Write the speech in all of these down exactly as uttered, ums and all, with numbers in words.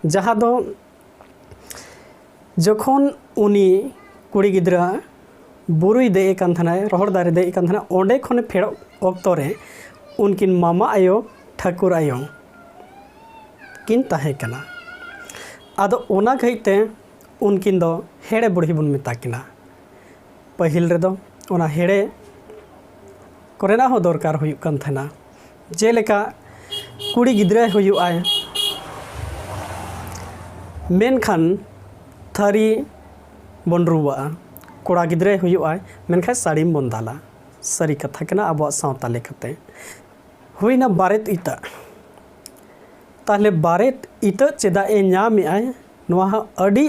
ᱡᱟᱦᱟᱸ ᱫᱚ ᱡᱚᱠᱷᱚᱱ ᱩᱱᱤ ᱠᱩᱲᱤ ᱜᱤᱫᱽᱨᱟᱹ ᱵᱩᱨᱩᱭ ᱫᱮᱡ ᱟᱠᱟᱱ ᱛᱟᱦᱮᱱᱟᱭ, ᱨᱚᱦᱚᱲ ᱫᱟᱨᱮ ᱫᱮᱡ ᱟᱠᱟᱱ ᱛᱟᱦᱮᱱᱟ, ᱚᱸᱰᱮ ᱠᱷᱚᱱᱮ ᱯᱷᱮᱰᱚᱜ ᱚᱠᱛᱚ ᱨᱮ ᱩᱱᱠᱤᱱ ᱢᱟᱢᱟ ᱟᱭᱳ, ᱴᱷᱟᱹᱠᱩᱨ ᱟᱭᱳ ᱠᱤᱱ ᱛᱟᱦᱮᱸ ᱠᱟᱱᱟ᱾ ᱟᱫᱚ ᱚᱱᱟ ᱜᱷᱟᱹᱲᱤᱡ ᱛᱮ ᱩᱱᱠᱤᱱ ᱫᱚ ᱦᱮᱲᱮ ᱵᱩᱲᱦᱤ ᱵᱚᱱ ᱢᱮᱛᱟ ᱠᱤᱱᱟ᱾ ᱯᱟᱹᱦᱤᱞ ᱨᱮᱫᱚ ᱚᱱᱟ ᱦᱮᱲᱮ ᱠᱚᱨᱮᱱᱟᱜ ᱦᱚᱸ ᱫᱚᱨᱠᱟᱨ ᱦᱩᱭᱩᱜ ᱠᱟᱱ ᱛᱟᱦᱮᱱᱟ᱾ ᱡᱮᱞᱮᱠᱟ ᱠᱩᱲᱤ ᱜᱤᱫᱽᱨᱟᱹᱭ ᱦᱩᱭᱩᱜᱼᱟᱭ, ᱢᱮᱱᱠᱷᱟᱱ ᱛᱷᱟᱹᱨᱤ ᱵᱚᱱ ᱨᱩᱣᱟᱹᱜᱼᱟ᱾ ᱠᱚᱲᱟ ᱜᱤᱫᱽᱨᱟᱹᱭ ᱦᱩᱭᱩᱜᱼᱟᱭ, ᱢᱮᱱᱠᱷᱟᱱ ᱥᱟᱹᱲᱤᱢ ᱵᱚᱱ ᱫᱟᱞᱟ᱾ ᱥᱟᱹᱨᱤ ᱠᱟᱛᱷᱟ ᱠᱟᱱᱟ ᱟᱵᱚᱣᱟᱜ ᱥᱟᱶᱛᱟ ᱞᱮᱠᱟᱛᱮ᱾ ᱦᱩᱭᱱᱟ ᱵᱟᱨᱮᱛ ᱤᱛᱟᱹ᱾ ᱛᱟᱦᱞᱮ ᱵᱟᱨᱮᱛ ᱤᱛᱟᱹ ᱪᱮᱫᱟᱜ ᱮ ᱧᱟᱢᱮᱜᱼᱟᱭ? ᱱᱚᱣᱟ ᱦᱚᱸ ᱟᱹᱰᱤ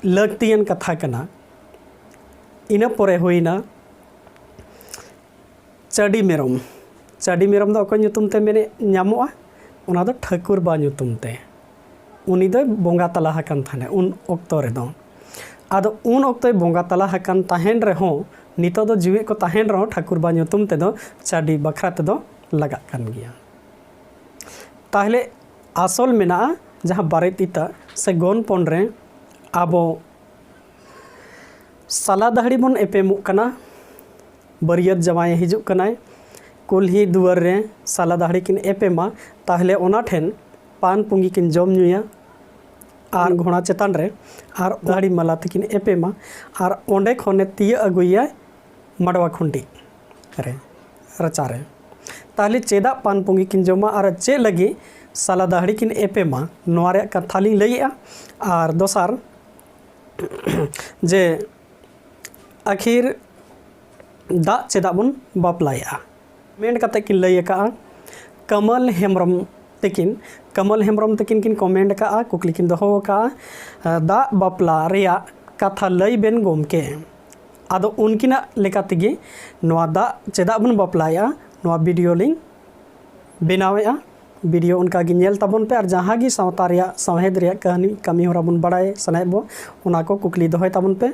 ᱞᱟᱹᱠᱛᱤᱭᱟᱱ ᱠᱟᱛᱷᱟ ᱠᱟᱱᱟ᱾ ᱤᱱᱟᱹ ᱯᱚᱨᱮ ᱦᱩᱭᱱᱟ ᱪᱟᱹᱰᱤ ᱢᱮᱨᱚᱢ᱾ ᱪᱟᱹᱰᱤ ᱢᱮᱨᱚᱢ ᱫᱚ ᱚᱠᱚᱭ ᱧᱩᱛᱩᱢ ᱛᱮ ᱢᱮᱱᱮ ᱧᱟᱢᱚᱜᱼᱟ? ᱚᱱᱟ ᱫᱚ ᱴᱷᱟᱹᱠᱩᱨ ᱵᱟ ᱧᱩᱛᱩᱢ ᱛᱮ᱾ ᱩᱱᱤ ᱫᱚᱭ ᱵᱚᱸᱜᱟ ᱛᱟᱞᱟ ᱟᱠᱟᱱ ᱛᱟᱦᱮᱱᱟ ᱩᱱ ᱚᱠᱛᱚ ᱨᱮᱫᱚ᱾ ᱟᱫᱚ ᱩᱱ ᱚᱠᱛᱚᱭ ᱵᱚᱸᱜᱟ ᱛᱟᱞᱟ ᱟᱠᱟᱱ ᱛᱟᱦᱮᱱ ᱨᱮᱦᱚᱸ, ᱱᱤᱛᱚᱜ ᱫᱚ ᱡᱤᱣᱮᱫ ᱠᱚ ᱛᱟᱦᱮᱱ ᱨᱮᱦᱚᱸ, ᱴᱷᱟᱹᱠᱩᱨ ᱵᱟ ᱧᱩᱛᱩᱢ ᱛᱮᱫᱚ ᱪᱟᱹᱰᱤ ᱵᱟᱠᱷᱨᱟ ᱛᱮᱫᱚ ᱞᱟᱜᱟᱜ ᱠᱟᱱ ᱜᱮᱭᱟ᱾ ᱛᱟᱦᱞᱮ ᱟᱥᱚᱞ ᱢᱮᱱᱟᱜᱼᱟ ᱡᱟᱦᱟᱸ ᱵᱟᱨᱮᱛ ᱤᱛᱟᱹ ᱥᱮ ᱜᱚᱱᱯᱚᱱ ᱨᱮ ᱟᱵᱚ ᱥᱟᱞᱟ ᱫᱟᱹᱦᱲᱤ ᱵᱚᱱ ᱮᱯᱮᱢᱚᱜ ᱠᱟᱱᱟ᱾ ᱵᱟᱹᱨᱭᱟᱹᱛ ᱡᱟᱶᱟᱭᱮ ᱦᱤᱡᱩᱜ ᱠᱟᱱᱟᱭ, ᱠᱩᱞᱦᱤ ᱫᱩᱣᱟᱹᱨ ᱨᱮ ᱥᱟᱞᱟ ᱫᱟᱹᱦᱲᱤ ᱠᱤᱱ ᱮᱯᱮᱢᱟ, ᱛᱟᱦᱞᱮ ᱚᱱᱟ ᱴᱷᱮᱱ ᱯᱟᱱ ᱯᱩᱸᱜᱤ ᱠᱤᱱ ᱡᱚᱢ ᱧᱩᱭᱟ ᱟᱨ ᱜᱷᱚᱲᱟ ᱪᱮᱛᱟᱱ ᱨᱮ ᱟᱨ ᱫᱟᱹᱦᱲᱤ ᱢᱟᱞᱟ ᱛᱮᱠᱤᱱ ᱮᱯᱮᱢᱟ ᱟᱨ ᱚᱸᱰᱮ ᱠᱷᱚᱱᱮ ᱛᱤᱭᱟᱹᱜ ᱟᱹᱜᱩᱭᱟ ᱢᱟᱰᱣᱟ ᱠᱷᱩᱱᱴᱤ ᱨᱮ, ᱨᱟᱪᱟ ᱨᱮ᱾ ᱛᱟᱦᱞᱮ ᱪᱮᱫᱟᱜ ᱯᱟᱱ ᱯᱩᱸᱜᱤ ᱠᱤᱱ ᱡᱚᱢᱟ ᱟᱨ ᱪᱮᱫ ᱞᱟᱹᱜᱤᱫ ᱥᱟᱞᱟ ᱫᱟᱹᱦᱲᱤ ᱠᱤᱱ ᱮᱯᱮᱢᱟ, ᱱᱚᱣᱟ ᱨᱮᱭᱟᱜ ᱠᱟᱛᱷᱟ ᱞᱤᱧ ᱞᱟᱹᱭᱮᱜᱼᱟ᱾ ᱟᱨ ᱫᱚᱥᱟᱨ ᱡᱮ ᱟᱹᱠᱷᱤᱨ ᱫᱟᱜ ᱪᱮᱫᱟᱜ ᱵᱚᱱ ᱵᱟᱯᱞᱟᱭᱮᱜᱼᱟ? ᱢᱮᱱ ᱠᱟᱛᱮ ᱠᱤᱱ ᱞᱟᱹᱭ ᱟᱠᱟᱜᱼᱟ ᱠᱟᱢᱟᱞ ᱦᱮᱢᱵᱨᱚᱢ ᱛᱟᱹᱠᱤᱱ, ᱠᱟᱢᱟᱞ ᱦᱮᱢᱵᱨᱚᱢ ᱛᱟᱹᱠᱤᱱ ᱠᱤᱱ ᱠᱚᱢᱮᱱᱴ ᱟᱠᱟᱜᱼᱟ, ᱠᱩᱠᱞᱤ ᱠᱤᱱ ᱫᱚᱦᱚ ᱟᱠᱟᱜᱼᱟ, ᱫᱟᱜ ᱵᱟᱯᱞᱟ ᱨᱮᱭᱟᱜ ᱠᱟᱛᱷᱟ ᱞᱟᱹᱭ ᱵᱮᱱ ᱜᱚᱢᱠᱮ᱾ ᱟᱫᱚ ᱩᱱᱠᱤᱱᱟᱜ ᱞᱮᱠᱟ ᱛᱮᱜᱮ ᱱᱚᱣᱟ ᱫᱟᱜ ᱪᱮᱫᱟᱜ ᱵᱚᱱ ᱵᱟᱯᱞᱟᱭᱮᱜᱼᱟ, ᱱᱚᱣᱟ ᱵᱷᱤᱰᱤᱭᱳ ᱞᱤᱧ ᱵᱮᱱᱟᱣᱮᱜᱼᱟ᱾ ᱵᱷᱤᱰᱤᱭᱳ ᱚᱱᱠᱟ ᱜᱮ ᱧᱮᱞ ᱛᱟᱵᱚᱱ ᱯᱮ ᱟᱨ ᱡᱟᱦᱟᱸ ᱜᱮ ᱥᱟᱶᱛᱟ ᱨᱮᱭᱟᱜ ᱥᱟᱶᱦᱮᱫ ᱨᱮᱭᱟᱜ ᱠᱟᱹᱦᱱᱤ, ᱠᱟᱹᱢᱤ ᱦᱚᱨᱟ ᱵᱚᱱ ᱵᱟᱲᱟᱭ ᱥᱟᱱᱟᱭᱮᱫ ᱵᱚ, ᱚᱱᱟ ᱠᱚ ᱠᱩᱠᱞᱤ ᱫᱚᱦᱚᱭ ᱛᱟᱵᱚᱱ ᱯᱮ᱾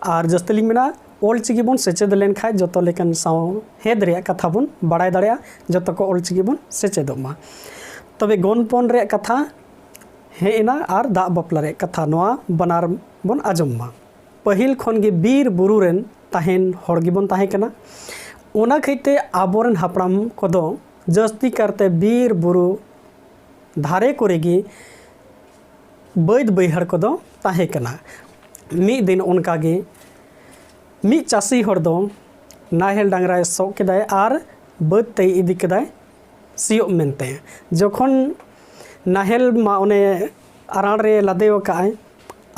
ᱟᱨ ᱡᱟᱹᱥᱛᱤ ᱞᱤᱧ ᱢᱮᱱᱟ, ᱚᱞ ᱪᱤᱠᱤ ᱵᱚᱱ ᱥᱮᱪᱮᱫ ᱞᱮᱱᱠᱷᱟᱡ ᱡᱚᱛᱚ ᱞᱮᱠᱟᱱ ᱥᱟᱶᱦᱮᱫ ᱨᱮᱭᱟᱜ ᱠᱟᱛᱷᱟ ᱵᱚᱱ ᱵᱟᱲᱟᱭ ᱫᱟᱲᱮᱭᱟᱜᱼᱟ, ᱡᱚᱛᱚ ᱠᱚ ᱚᱞ ᱪᱤᱠᱤ ᱵᱚᱱ ᱥᱮᱪᱮᱫᱚᱜ ᱢᱟ᱾ ᱛᱚᱵᱮ ᱜᱚᱱᱯᱚᱱ ᱨᱮᱭᱟᱜ ᱠᱟᱛᱷᱟ, ᱦᱮᱡ ᱮᱱᱟ ᱟᱨ ᱫᱟᱜ ᱵᱟᱯᱞᱟ ᱨᱮᱭᱟᱜ ᱠᱟᱛᱷᱟ, ᱱᱚᱣᱟ ᱵᱟᱱᱟᱨ ᱵᱚᱱ ᱟᱸᱡᱚᱢ ᱢᱟ᱾ ᱯᱟᱹᱦᱤᱞ ᱠᱷᱚᱱ ᱜᱮ ᱵᱤᱨ ᱵᱩᱨᱩ ᱨᱮᱱ ᱛᱟᱦᱮᱱ ᱦᱚᱲ ᱜᱮᱵᱚᱱ ᱛᱟᱦᱮᱸ ᱠᱟᱱᱟ᱾ ᱚᱱᱟ ᱠᱷᱟᱹᱛᱤᱨ ᱛᱮ ᱟᱵᱚᱨᱮᱱ ᱦᱟᱯᱲᱟᱢ ᱠᱚᱫᱚ ᱡᱟᱹᱥᱛᱤ ᱠᱟᱨᱛᱮ ᱵᱤᱨ ᱵᱩᱨᱩ ᱫᱷᱟᱨᱮ ᱠᱚᱨᱮ ᱜᱮ ᱵᱟᱹᱫᱽ ᱵᱟᱹᱭᱦᱟᱹᱲ ᱠᱚᱫᱚ ᱛᱟᱦᱮᱸ ᱠᱟᱱᱟ᱾ ᱢᱤᱫ ᱫᱤᱱ ᱚᱱᱠᱟ ᱜᱮ ᱢᱤᱫ ᱪᱟᱹᱥᱤ ᱦᱚᱲ ᱫᱚ ᱱᱟᱦᱮᱞ ᱰᱟᱝᱨᱟᱭ ᱥᱚᱜ ᱠᱮᱫᱟᱭ ᱟᱨ ᱵᱟᱹᱫᱽ ᱛᱮᱭ ᱤᱫᱤ ᱠᱮᱫᱟᱭ ᱥᱤᱭᱳᱜ ᱢᱮᱱᱛᱮ᱾ ᱡᱚᱠᱷᱚᱱ ᱱᱟᱦᱮᱞ ᱢᱟ ᱚᱱᱮ ᱟᱨᱟᱬ ᱨᱮ ᱞᱟᱫᱮ ᱟᱠᱟᱫᱼᱟᱭ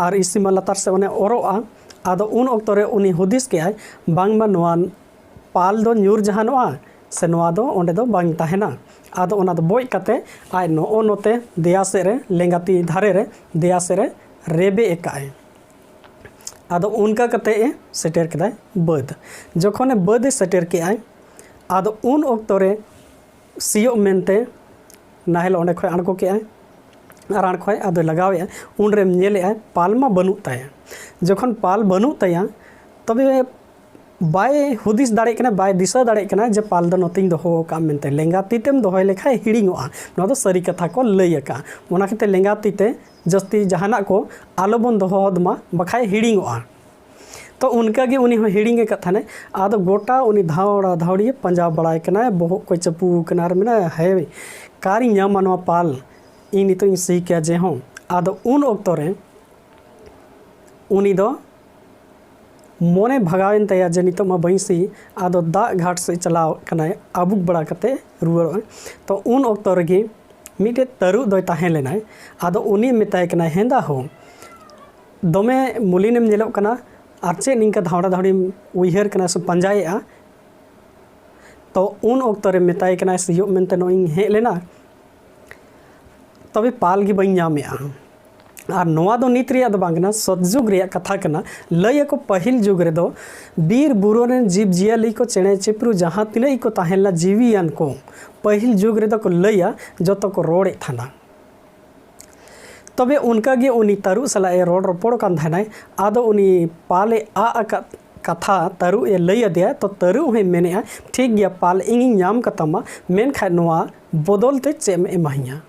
ᱟᱨ ᱤᱥᱤ ᱢᱟ ᱞᱟᱛᱟᱨ ᱥᱮᱫ ᱚᱱᱮ ᱚᱨᱚᱜᱼᱟ, ᱟᱫᱚ ᱩᱱ ᱚᱠᱛᱚ ᱨᱮ ᱩᱱᱤ ᱦᱩᱫᱤᱥ ᱠᱮᱫᱼᱟᱭ, ᱵᱟᱝᱢᱟ ᱱᱚᱣᱟ ᱯᱟᱞ ᱫᱚ ᱧᱩᱨ ᱡᱟᱦᱟᱱᱚᱜᱼᱟ ᱥᱮ ᱱᱚᱣᱟ ᱫᱚ ᱚᱸᱰᱮ ᱫᱚ ᱵᱟᱝ ᱛᱟᱦᱮᱱᱟ᱾ ᱟᱫᱚ ᱚᱱᱟ ᱫᱚ ᱵᱚᱡ ᱠᱟᱛᱮ ᱟᱡ ᱱᱚᱜᱼᱚ ᱱᱚᱛᱮ ᱫᱮᱭᱟ ᱥᱮᱫ ᱨᱮ, ᱞᱮᱸᱜᱟ ᱛᱤ ᱫᱷᱟᱨᱮ ᱨᱮ, ᱫᱮᱭᱟ ᱥᱮᱫ ᱨᱮ ᱨᱮᱵᱮᱫ ᱟᱠᱟᱫᱼᱟᱭ᱾ ᱟᱫᱚ ᱚᱱᱠᱟ ᱠᱟᱛᱮ ᱮ ᱥᱮᱴᱮᱨ ᱠᱮᱫᱟᱭ ᱵᱟᱹᱫᱽ᱾ ᱡᱚᱠᱷᱚᱱᱮ ᱵᱟᱹᱫᱽ ᱮ ᱥᱮᱴᱮᱨ ᱠᱮᱫᱼᱟᱭ, ᱟᱫᱚ ᱩᱱ ᱚᱠᱛᱚ ᱨᱮ ᱥᱤᱭᱳᱜ ᱢᱮᱱᱛᱮ ᱱᱟᱦᱮᱞ ᱚᱸᱰᱮ ᱠᱷᱚᱱ ᱟᱬᱜᱚ ᱠᱮᱫᱼᱟᱭ᱾ ᱟᱨ ᱟᱬ ᱠᱷᱚᱱ ᱟᱫᱚᱭ ᱞᱟᱜᱟᱣᱮᱫᱼᱟ, ᱩᱱᱨᱮᱢ ᱧᱮᱞᱮᱫᱼᱟ ᱯᱟᱞ ᱢᱟ ᱵᱟᱹᱱᱩᱜ ᱛᱟᱭᱟ᱾ ᱡᱚᱠᱷᱚᱱ ᱯᱟᱞ ᱵᱟᱹᱱᱩᱜ ᱛᱟᱭᱟ, ᱛᱚᱵᱮ ᱵᱟᱭ ᱦᱩᱫᱤᱥ ᱫᱟᱲᱮᱭᱟᱜ ᱠᱟᱱᱟ, ᱵᱟᱭ ᱫᱤᱥᱟᱹ ᱫᱟᱲᱮᱭᱟᱜ ᱠᱟᱱᱟ ᱡᱮ ᱯᱟᱞ ᱫᱚ ᱱᱚᱛᱮᱧ ᱫᱚᱦᱚ ᱟᱠᱟᱫᱼᱟ ᱢᱮᱱᱛᱮ᱾ ᱞᱮᱸᱜᱟ ᱛᱤ ᱛᱮᱢ ᱫᱚᱦᱚᱭ ᱞᱮᱠᱷᱟᱱ ᱦᱤᱲᱤᱧᱚᱜᱼᱟ, ᱱᱚᱣᱟ ᱫᱚ ᱥᱟᱹᱨᱤ ᱠᱟᱛᱷᱟ ᱠᱚ ᱞᱟᱹᱭ ᱟᱠᱟᱫᱼᱟ᱾ ᱚᱱᱟ ᱠᱷᱟᱹᱛᱤᱨ ᱞᱮᱸᱜᱟ ᱛᱤ ᱛᱮ ᱡᱟᱹᱥᱛᱤ ᱡᱟᱦᱟᱱᱟᱜ ᱠᱚ ᱟᱞᱚᱵᱚᱱ ᱫᱚᱦᱚ ᱦᱚᱫ ᱢᱟ, ᱵᱟᱠᱷᱟᱡ ᱦᱤᱲᱤᱧᱚᱜᱼᱟ᱾ ᱛᱚ ᱚᱱᱠᱟ ᱜᱮ ᱩᱱᱤ ᱦᱚᱸ ᱦᱤᱲᱤᱧ ᱟᱠᱟᱫ ᱛᱟᱦᱮᱱᱟᱭ᱾ ᱟᱫᱚ ᱜᱚᱴᱟ ᱩᱱᱤ ᱫᱷᱟᱣᱲᱟ ᱫᱷᱟᱣᱲᱤ ᱯᱟᱸᱡᱟ ᱵᱟᱲᱟᱭ ᱠᱟᱱᱟᱭ, ᱵᱚᱦᱚᱜ ᱠᱚᱭ ᱪᱟᱯᱩ ᱟᱠᱟᱱᱟ ᱟᱨ ᱢᱮᱱᱟ, ᱦᱮ, ᱚᱠᱟᱨᱤᱧ ᱧᱟᱢᱟ ᱱᱚᱣᱟ ᱯᱟᱞ? ᱤᱧ ᱱᱤᱛᱚᱜ ᱤᱧ ᱥᱤ ᱠᱮᱭᱟ ᱡᱮ ᱦᱚᱸ᱾ ᱟᱫᱚ ᱩᱱ ᱚᱠᱛᱚ ᱨᱮ ᱩᱱᱤ ᱫᱚ ᱢᱚᱱᱮ ᱵᱷᱟᱜᱟᱣᱮᱱ ᱛᱟᱭᱟ ᱡᱮ ᱱᱤᱛᱚᱜ ᱢᱟ ᱵᱟᱹᱧ ᱥᱤ᱾ ᱟᱫᱚ ᱫᱟᱜ ᱜᱷᱟᱴ ᱥᱮᱫ ᱪᱟᱞᱟᱣ ᱠᱟᱱᱟᱭ, ᱟᱹᱵᱩᱠ ᱵᱟᱲᱟ ᱠᱟᱛᱮ ᱨᱩᱣᱟᱹᱲᱚᱜᱼᱟᱭ᱾ ᱛᱚ ᱩᱱ ᱚᱠᱛᱚ ᱨᱮᱜᱮ ᱢᱤᱫᱴᱮᱡ ᱛᱟᱹᱨᱩᱵ ᱫᱚᱭ ᱛᱟᱦᱮᱸ ᱞᱮᱱᱟᱭ᱾ ᱟᱫᱚ ᱩᱱᱤ ᱢᱮᱛᱟᱭ ᱠᱟᱱᱟᱭ, ᱦᱮᱸᱫᱟ ᱦᱳ, ᱫᱚᱢᱮ ᱢᱩᱞᱤᱱᱮᱢ ᱧᱮᱞᱚᱜ ᱠᱟᱱᱟ, ᱟᱨ ᱪᱮᱫ ᱱᱤᱝᱠᱟ ᱫᱷᱟᱣᱲᱟ ᱫᱷᱟᱣᱲᱤᱢ ᱩᱭᱦᱟᱹᱨ ᱠᱟᱱᱟ ᱥᱮ ᱯᱟᱸᱡᱟᱭᱮᱫᱼᱟ? ᱛᱚ ᱩᱱ ᱚᱠᱛᱚ ᱨᱮ ᱢᱮᱛᱟᱭ ᱠᱟᱱᱟᱭ, ᱥᱤᱭᱳᱜ ᱢᱮᱱᱛᱮ ᱱᱚᱜᱼᱚᱭ ᱤᱧ ᱦᱮᱡ ᱞᱮᱱᱟ, ᱛᱚᱵᱮ ᱯᱟᱞ ᱜᱮ ᱵᱟᱹᱧ ᱧᱟᱢᱮᱫᱼᱟ᱾ ᱟᱨ ᱱᱚᱣᱟ ᱫᱚ ᱱᱤᱛ ᱨᱮᱭᱟᱜ ᱫᱚ ᱵᱟᱝ ᱠᱟᱱᱟ, ᱥᱚᱛᱡᱩᱜᱽ ᱨᱮᱭᱟᱜ ᱠᱟᱛᱷᱟ ᱠᱟᱱᱟ᱾ ᱞᱟᱹᱭ ᱟᱠᱚ ᱯᱟᱹᱦᱤᱞ ᱡᱩᱜᱽ ᱨᱮᱫᱚ ᱵᱤᱨ ᱵᱩᱨᱩ ᱨᱮᱱ ᱡᱤᱵᱽ ᱡᱤᱭᱟᱹᱞᱤ ᱠᱚ, ᱪᱮᱬᱮ ᱪᱤᱯᱨᱩ, ᱡᱟᱦᱟᱸ ᱛᱤᱱᱟᱹᱜ ᱜᱮᱠᱚ ᱛᱟᱦᱮᱸ ᱞᱮᱱᱟ ᱡᱤᱣᱤᱭᱟᱱ ᱠᱚ, ᱯᱟᱹᱦᱤᱞ ᱡᱩᱜᱽ ᱨᱮᱫᱚ ᱠᱚ ᱞᱟᱹᱭᱟ ᱡᱚᱛᱚ ᱠᱚ ᱨᱚᱲᱮᱫ ᱛᱟᱦᱮᱱᱟ᱾ ᱛᱚᱵᱮ ᱚᱱᱠᱟ ᱜᱮ ᱩᱱᱤ ᱛᱟᱹᱨᱩᱵ ᱥᱟᱞᱟᱜ ᱮ ᱨᱚᱲ ᱨᱚᱯᱚᱲ ᱠᱟᱱ ᱛᱟᱦᱮᱱᱟᱭ᱾ ᱟᱫᱚ ᱩᱱᱤ ᱯᱟᱞᱮ ᱟᱜ ᱟᱠᱟᱫ ᱠᱟᱛᱷᱟ ᱛᱟᱹᱨᱩᱵ ᱮ ᱞᱟᱹᱭ ᱟᱫᱮᱭᱟ᱾ ᱛᱚ ᱛᱟᱹᱨᱩᱵ ᱦᱚᱸᱭ ᱢᱮᱱᱮᱫᱼᱟ, ᱴᱷᱤᱠ ᱜᱮᱭᱟ ᱯᱟᱞ, ᱤᱧᱤᱧ ᱧᱟᱢ ᱠᱟᱛᱟᱢᱟ, ᱢᱮᱱᱠᱷᱟᱱ ᱱᱚᱣᱟ ᱵᱚᱫᱚᱞ ᱛᱮ ᱪᱮᱫ ᱮᱢ ᱮᱢᱟᱧᱟ?